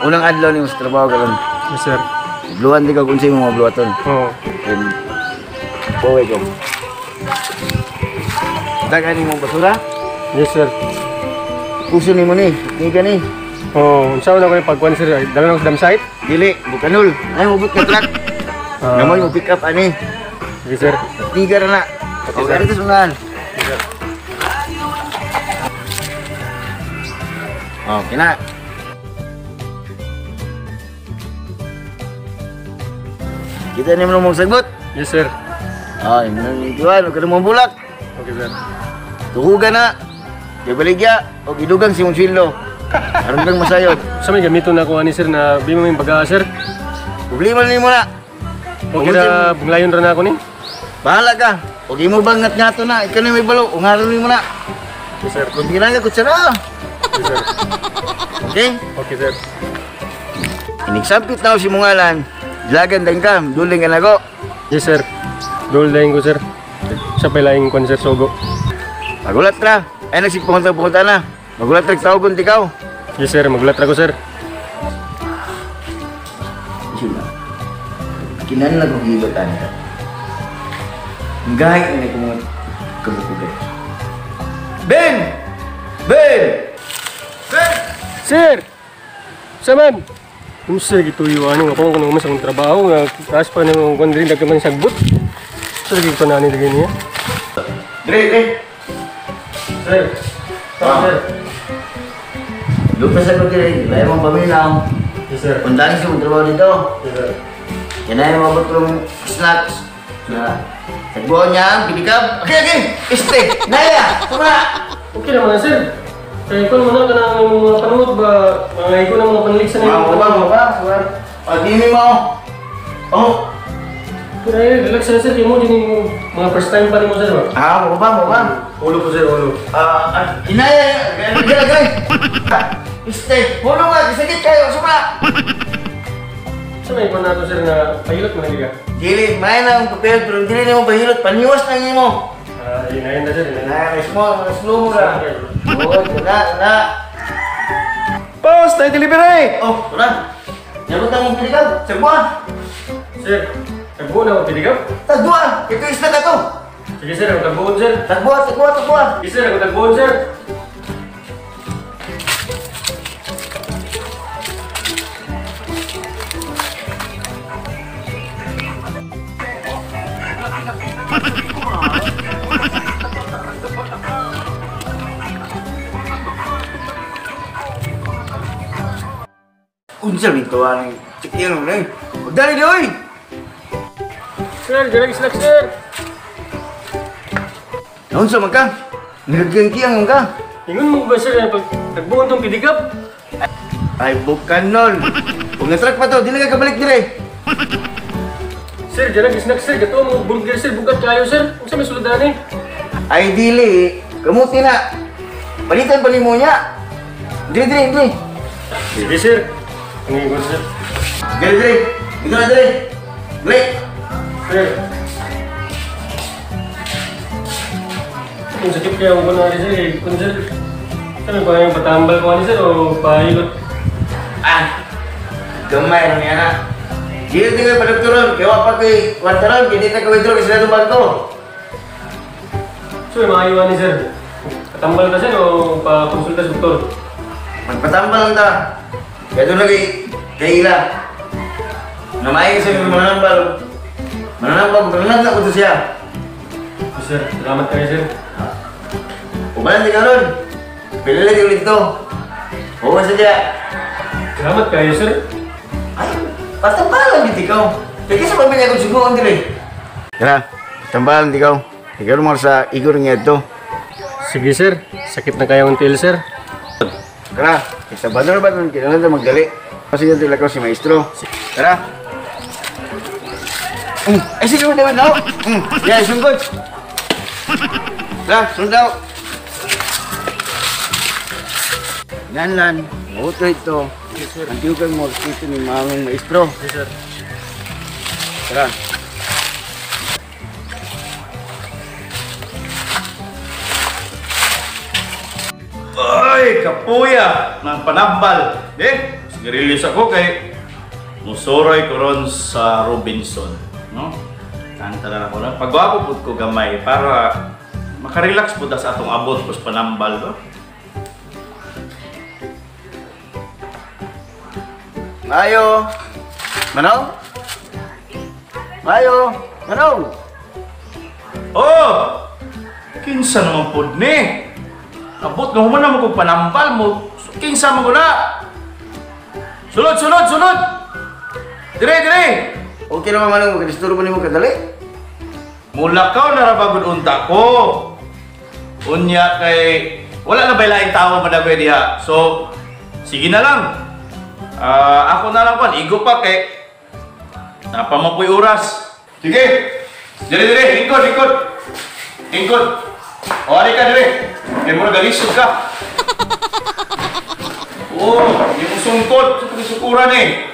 Unang adlaw nimo sa trabaho karon. Yes, sir. Bluhan di ka kung sa'yo mga bluhaton. Oo. Buhay ko. Dagan ni mong basura? Yes, sir. Puso ni mo ni. Ni ka ni. Oo. Unsa na ko yung pagkuhan, sir? Dala ng dam site? Dili. Bukanol. Ay, mabot ka truck. Namoy mo pick up, ani. Sige, sir. Tiga na na. Okay, sir. Ito sunahan. Sige, sir. Okay na. Kita ni mo mong sagbot? Yes, sir. Ay, nang huwag ka na mong bulak. Okay, sir. Tuhugan na. Di baligya, o idugang si mong sweldo. Aron kang masayod. Sa may gamiton na ako, ani, sir, na di mo may baga, sir. Problema ni mo na. Okay na, bunglayon ra na ako ni. Bahala ka. O di mo bang ngat-ngato na, ikaw na may balo, ungaron ni mo na. Yes, sir. Kung di na ka, kutsara. Yes, sir. Okay? Okay, sir. Inigsampit na ako si Mungalan. Dilagan din ka, duling ka na ko. Yes, sir. Dul dahin ko, sir. Sa pilaing kwan, sir, sogo. Magulat ra. Ay, nagsigpunta-punta na. Magulat ra, tawagon tikaw. Yes, sir. Magulat ra ko, sir. Sila. Kinan na kong hilotan ka. Gahit na ko mga kabukugan. Ben! Ben! Ben! Sir! Saman! Unsa gituyo ani nga pangko naman sa akong trabaho nga taas pa nang kwan diri nagkaman sagbot. Sir, gito na ani diri niya. Dre, dre. Sir. Ah. Sir. Lupa sa ko dre, lahi mong paminaw. Yes, sir. Puntahan sa mong trabaho dito. Yes, sir. Kaya na mabot kong snacks. Na tagbuon niya ang pinikab. Okay, okay. Este, naya, tuma. Okay naman na, sir. Kaya ko naman na kanang mga panuot ba, mga ikaw ng mga panliksan na Mga ba, mga ba? O, dini mo. Oh. Pero ay, relax na, sir. Kaya mo, din yung mga first time pa rin mo, sir ba? Ah, mga ba, mga ba? Ulo po, sir, ulo. Ah, inaya, gaya, gaya. Este, puno nga, kisagit kayo, suma. Sa may ikaw na ito, sir, na pahilot mo na ka? Dili, may na ang papel, pero dili na mo pahilot, paniwas na mo. Ah, inayan na, sir, inayan. Na, small, slow mo na. Oo, na, na. Boss, tayo delivery! Oh, tara. Nyabot na mong pinikab, sagbuan. Sir, tagbuon ako pinikab? Tagbuan! Ito isla ka to! Sige, sir, ako tagbuon, sir. Tagbuan, tagbuan, tagbuan! Sige, sir, ako tagbuon, sir. Unsa may tuwa ng chikin mo na eh. Magdali di, oy! Sir, direct snack, sir! Naunsa man ka? Nagagangkiyang man ka? Ingon mo ba, sir, pag tagbuon tong pidigap? Ay, bukan nun! Kung na-truck pa to, di na ka kabalik dire! Sir, direct snack, sir. Gato mo burger, sir. Bugat kayo, sir. Unsa may sulod ani? Ay, dili. Kamuti na. Palitan pa nimo niya. Dili, dili, dili. Sige, sir. Ang ingon, sir. Dili, dili. Dito na, dili. Dili. Sir. Kung sakit kaya ako na, sir. Kung sir, sir, ba yung patambal ko ani, sir, o pahilot? Ah, gamay rin yan, ha. Dili tinggal pa doktoron, kaya pa ko'y kwartaron, kaya di na ka-withdraw kasi na itong bangko. Sir, maayo ani, sir. Patambal ka, sir, o pa-konsulta sa doktor? Magpatambal lang ta. Kaya doon lagi, kay Ila. Namay sa mga mananambal. Mananambal, mananambal ko to siya. Sir, salamat kayo, sir. Umalan di ka ron. Pili lagi ulit ito. Oo, sadya. Salamat kayo, sir. Ay, patambalan dito ikaw. Kaya sa pamilya ko suguan dito. Tara, patambalan dito ikaw. Ikaw naman sa igor nga ito. Sige, sir. Sakit na kayo ang tiil, sir. Tara, sa bador ba itong kailangan ito magdali? Kasi yan talaga si maestro. Tara. Ay, sige mo naman ako. Yan, sungkot. Tara, sundaw. Nanlan, mabuto ito. Yes, sir. Ang tiyugan mo, dito ni mamang maestro. Yes, sir. Tara. Ay, kapuya ng panambal. Eh, sigarilyos ako kay musuroy ko ron sa Robinson, no? Kanta na ako na. Pagwapo pud ko gamay para makarelax pud sa atong abot pos panambal, no? Mayo. Manong? Mayo. Manong. Oh! Kinsa naman pud ni? Abot nga human naman kong panambal mo. Kinsa man ko na? Sulod, sulod, sulod! Dire, dire! Okay naman Manong, magkadisturbo nimo kadali. Mulakaw na ra bagod unta ko. Unya kay wala na bay laing tawo madagoy diha. So sige na lang. Ako na lang kwan, igo pa kay napamapoy oras. Sige. Dire dire, lingkod, lingkod. Lingkod. O ari ka dire. Kay mura galisod ka. Oh, yung sungkod, sukuran eh.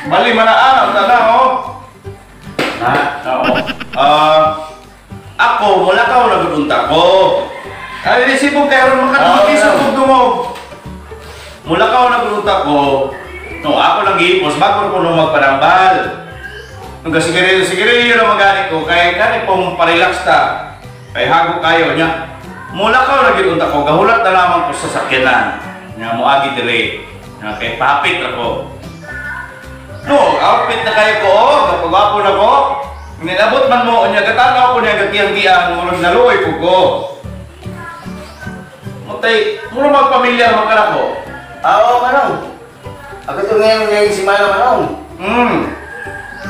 Bali manaan, tala oh. Na. Oo. Ako, wala ka wala gudunta ko. Ay, isipong kayo ron makatulog kong dungog. Mula ka wala gudunta ko. No, ako lang gihipos, bago ko nung magpanambal. Nung kasigarilyo, sigarilyo na magani ko, kaya gani pong parelax ta. Kaya hago kayo niya. Mula ka wala gudunta ko, gahulat na lamang ko sa sakyanan. Nga moagi dire. Nga kay papit ra ko. No, outfit na kayo ko, oh, kapagwapo na ko. Ninabot man mo, unya gatanaw ko niya gakiyang-giyang, murag naluoy po ko. Mutay, murag magpamilya man ka ko. Oo, Manong. Ako ito ngayon ngayon si Manong, Manong.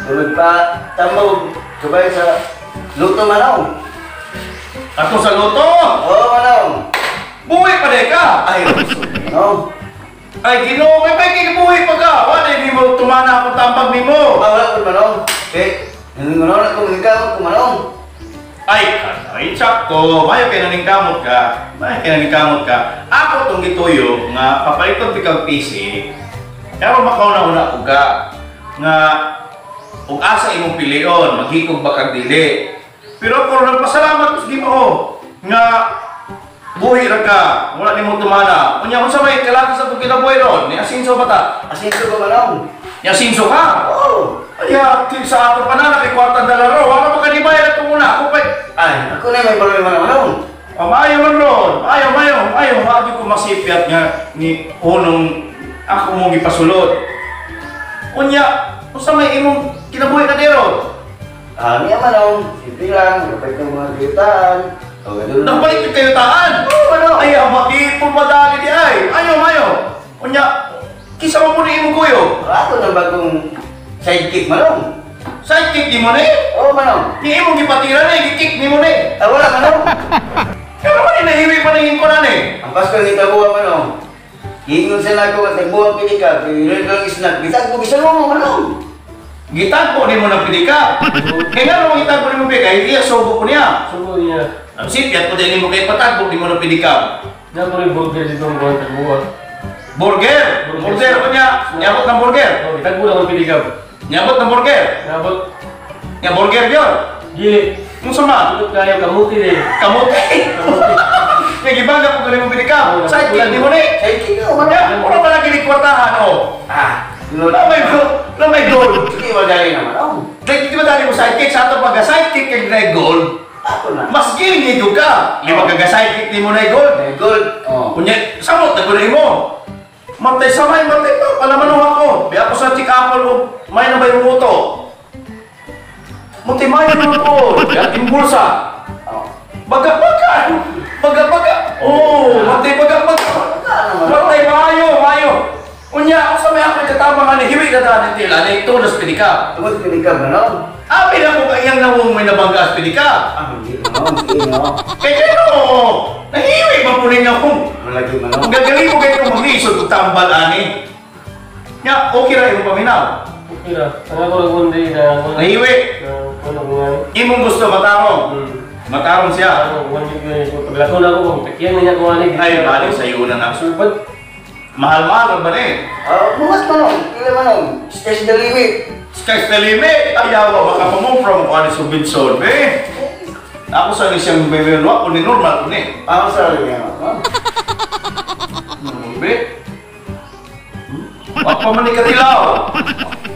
Tulog pa, tambog, sabay sa luto, Manong. Ato sa luto? Oo, Manong. Buhi pa di ka! Ay, Manong. Ay, Ginoo, kay may kibuhi pa ka. Wala, hindi mo tumana akong tambag ni mo. Ah, wala ko, Manong. Eh, nangungunan ako, maningkamot ko, Manong. Ay, ay, sakto. Mayo kay naningkamot ka. Mayo kay naningkamot ka. Ako tong gituyo nga papaliton ti kag PC. Pero makauna-una ko ka nga ug asa imong pilion, maghikog ba kag dili. Pero ako nagpasalamat ko sa Ginoo nga buhi ra ka, wala nimo tumana. Unya unsa may kalaki sa atong kinabuhi ron? Ni asinso ba ta? Asinso ko, Manong. Ni asinso ka? Oo. Ay, sa ato pa na, nakikwarta na laro. Wala pa kanibayad itong una. Ako pa. Ay, ako na may problema na, Manong. Oh, maayo man ron. Maayo, maayo, maayo. Maayo ko masipyat nga ni unong ako mong ipasulod. Unya, unsa may imong kinabuhi na dero? Ah, niya, Manong. Simple lang. Kapag ng mga kayutaan. O, ganun. Nakapalit yung kayutaan? Oo, Manong. Ay, ang makipon madali di ay. Ayo, maayo. Unya, kisa mo muna imong kuyo. Ako ng bagong sidekick, Manong. Sidekick ni mo na eh. Oo, Manong. Ni imong gipatira na eh, gikick ni mo na eh. Ah, wala, Manong. Kaya naman inahiwi pa ng ko na eh. Ang Pasko ni Tabuha, Manong. Giingon sa nako at nagbuhang pinika, pero lang isnak. Gitagbo, bisan mo, Manong. Gitagbo ni mo ng pinika. Kaya nga naman gitagbo ni mo pinika, hindi niya subo ko niya. Subo niya. Ang sipyat ko din mo kay patagbo ni mo ng pinika. Diyan ko rin burger dito ang buwan tagbuha. Burger! Burger ko niya. Niabot ng burger. Oh, gitagbo lang ang pinikab. Niabot ng burger. Niabot. Nga burger yun. Gili. Kung sama? Tulog kayo, kamuti din. Kamuti! Nga gibaga ko galing mo pinika. Sidekick ni mo ni. Sidekick ko, Manong. Kaya, wala pala kinikwartahan, oh. Ah, Wala may gold. Wala may gold. Hindi madali na, Manong. Like, di ba dali mo sidekick? Sa ato pagka sidekick kay na gold, Ako na. mas giling ka. Lima ka sidekick ni mo na gold. May gold. Oh. Kunya, samot na gulay mo. Matay samay, matay pa. Palaman ako. Biya ko sa chick apple ko. May na ba yung uto? Matay may na ko. Biya bulsa. Oh. Baga-baga. Baga-baga. Oo, matay baga-baga. Matay maayo, maayo. Unya, ako sa may ako katama nga ni hiwi na daan tila ni tulos pinika. Tungod pinika, Manong. Abi na ko kayang nawong may nabangga as pinika. Ah, hindi, Manong. Hindi, no. Kaya kaya no, nahiwi ba po rin akong Malagi, Manong. ang gagaling mo kayo kung mag-iisod og tambal ani. Nga, okay ra imong paminaw. Okay ra. Ang ako lang kundi na... Nahiwi. Na kuno ko nga. Imong gusto matarong. Matarong siya. Ano, kuno ko paglato na ako, kung takyan na niya ko ani. Ay, balik sa iyo na na. Sulbad. Mahal-mahal ba ni? Ah, bukas, Manong. Kila, Manong. Sky's the limit. Sky's the limit. Ayaw, baka pamumprom ko ani subinson, be. Ako sa ni siyang bebe no, ako ni normal ko ni. Ako sa rin niya, Manong. Be. Wa pa man ni katilaw.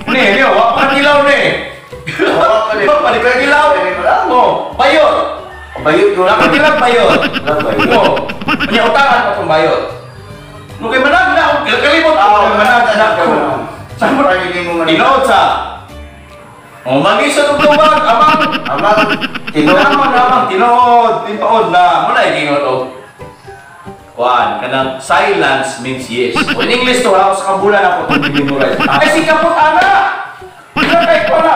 Ni, ni, wa pa katilaw ni. Wa pa ni katilaw. Oh, bayot. Bayot ko Wala lang. katilaw bayot. Wala bayot. Oh, unya utangan pa tong bayot. No kay manag na, kalimot ako kay manag na ako. Sa mo tinuod sa. Oh, mag-isa og tubag, amang. Amang Tinuod tinuod. amang tinuod, tinuod na. Muna tinuod og kuan kanang silence means yes. O in English to ha, sa kabulan ako itong memorize. Ay si kapot ana. Wala kay wala.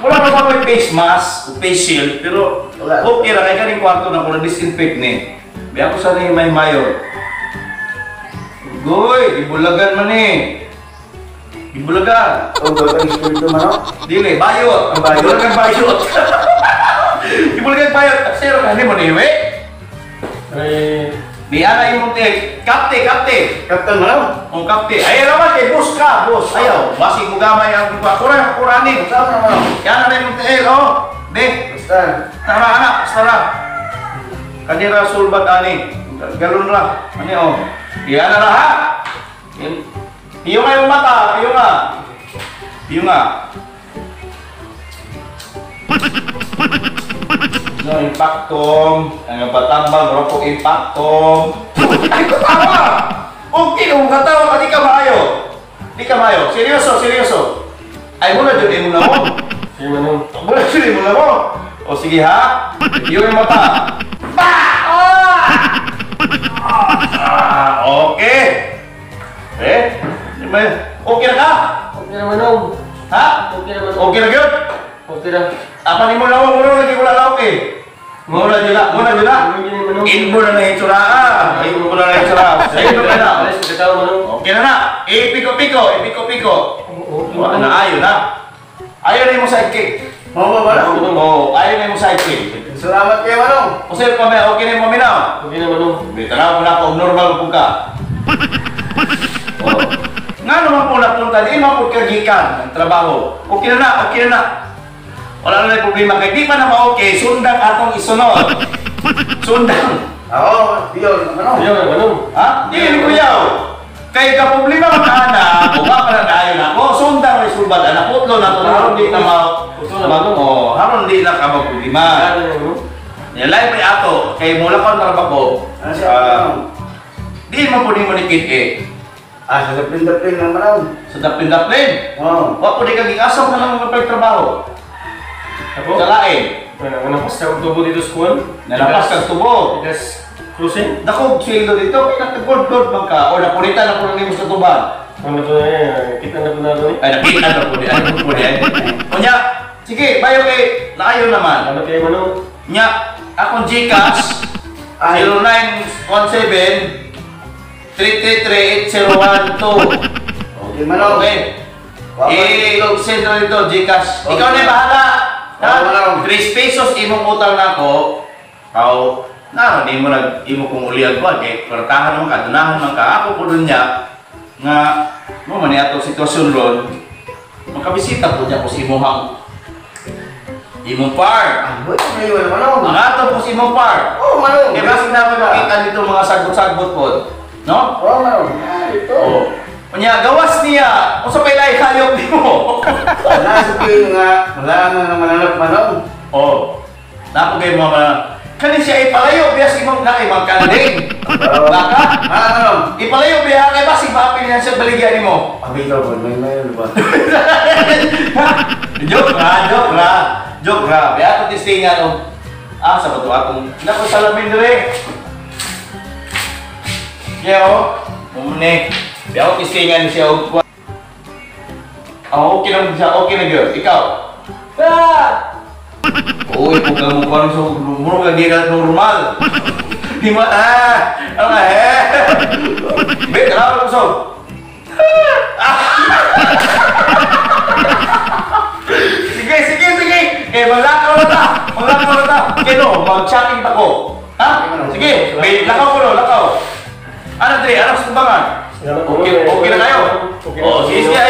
Wala pa ba may face mask o face shield pero Wala. okay ra kay kaning kwarto na ko na disinfect ni. Biya ko sa ni may mayor. Goy, ibulagan man ni. Ibulagan. O gawin espiritu man. Dili, bayot. Ang bayot. Ibulagan bayot. Ibulagan bayot. Sero ka mo ni we. Ay, Di ana imong tig. Kapte, kapte. Kaptan man. Ang kapte. Ay naman kay boss ka, boss. Ayaw, basig mo gamay ang kura kurani. Sama man. Yan na imong tiil, oh. Di, Basta. tara anak, tara. Kanira sulbad ani. Galon ra. Ani oh. Yan na ra ha. Iyo nga yung mata, iyo nga. Iyo nga. No, impactum. Ang patambal, mura po impactum. Ay, katawa! Okay, nung katawa ka, di ka maayo. Di ka maayo. Seryoso, seryoso. Ay, muna dyan, imo na mo. sige manong. Muna dyan, imo na mo. O sige ha. Iyo yung mata. Ah! Ah, okay. Eh, okay na ka? Okay na manong. Ha? Okay na manong. Okay na gyud? Okay na. Apa ni mo lawa mo lagi wala la okay. Muna jud muna jud na. Inbo na na itsura ah. Inbo na na itsura. Inbo na na. Alis, katawa manong. Okay na na. Ipiko-piko, ipiko-piko. Okay Wala na ayo na. Ayo na imo sidekick. Mo ba ba? Oo, ayo na imo sidekick. Salamat kayo manong. O sir, pa okay na imo minaw. Okay na manong. Di tanaw mo na ako normal po ka. Oh. Nga naman po napunta, di man po kagikan ng trabaho. Okay na na, okay na na. Wala na problema kay di pa na ma-okay, sundang atong isunod. Sundang. Ako, diyon manong. Ayaw na manong. Ha? Di ni kuyaw. Kay ka problema man ana, o ba pa na dayon ako, sundang resolbad ana putlo na to haron di na ma oh, haron di na ka magproblema. Ano na manong? Yalay pa ato kay mula pa trabaho. Ano siya? Di man po ni mo ni kit eh. Ah, sa daplin-daplin lang manong. Sa daplin-daplin. Oo. Wa po di kag asa ka lang magpagtrabaho. Ako? Sa lain. Nanapas sa tubo dito sa kuwan. Nalapas kag tubo. Tigas cruising. Dako sweldo dito kay nagkod-god man ka o napunitan na po nimo sa tubag. Ano to na eh, kita na po na ito eh. Ay nakita na po di ay po di. Unya, sige, bayo kay naayo naman. Salamat kayo manong. Nya, akong GCash Ay. 0917 333 8012. Okay manong. Okay. Eh, send na dito GCash. Okay. Ikaw na yung bahala. Ha? Okay, manong. 3 pesos imong utang nako. Aw, na di mo nag imo kong uliag ko kay kwartahan man ka, dunahan man ka. Ako po dun niya nga mo man ato sitwasyon ron. Makabisita po niya ko sa imong imong farm. Ah, wala na manong. Ang ato po sa imong farm. Oh, manong. Kaya basig namin makita dito mga sagbot-sagbot po. No? Oh, manong. Ah, ito. Oo. Unya, gawas niya. Unsa pa ilay hayop nimo? Wala sa tuyo nga, wala nga mananap manong. Oh. Napo kay mga kani siya ipalayo biya sa imong naay mga kanding. Baka Ah, manong. ipalayo biya kay basig maapil niya siya baligya nimo. Abito po, may mayon ba? Joke ra, joke ra. Joke ra. Biya ato testingan og ah sa bato akong nako salamin dire. Kaya oh, mumne. Biya ako testingan siya og ah, okay na siya, okay na gyud. Ikaw. Ah! Uy, kung ka mo sa muro ka di ka normal. Di mo ah, ano ka eh? Be, tara ko so. Sige, sige, sige. Kay maglakaw na ta. Maglakaw na ta. Kay no, mag-shopping ta ko. Ha? Sige, may lakaw ko no, lakaw. Ano dre, ano sa tumbangan? Salamat Okay, okay na kayo. Okay na. Oh, sige, sige.